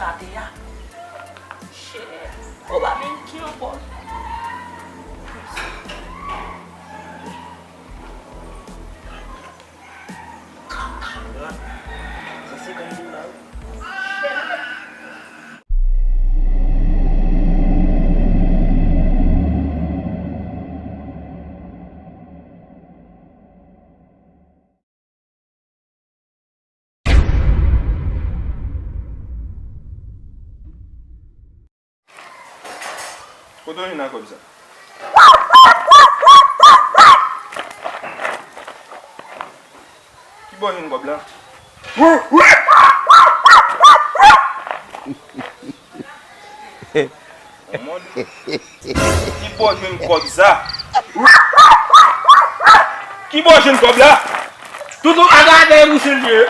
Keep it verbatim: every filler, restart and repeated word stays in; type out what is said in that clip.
Ate a. Chè. Ou pa menm ki ankò. San senkant dola wi. Kote w jwenn ak kòb sa? Ki bò w jwenn kòb la? Ki bò w jwenn kòb sa? Ki bò w jwenn kòb la? Toutou a gade bouch li ye.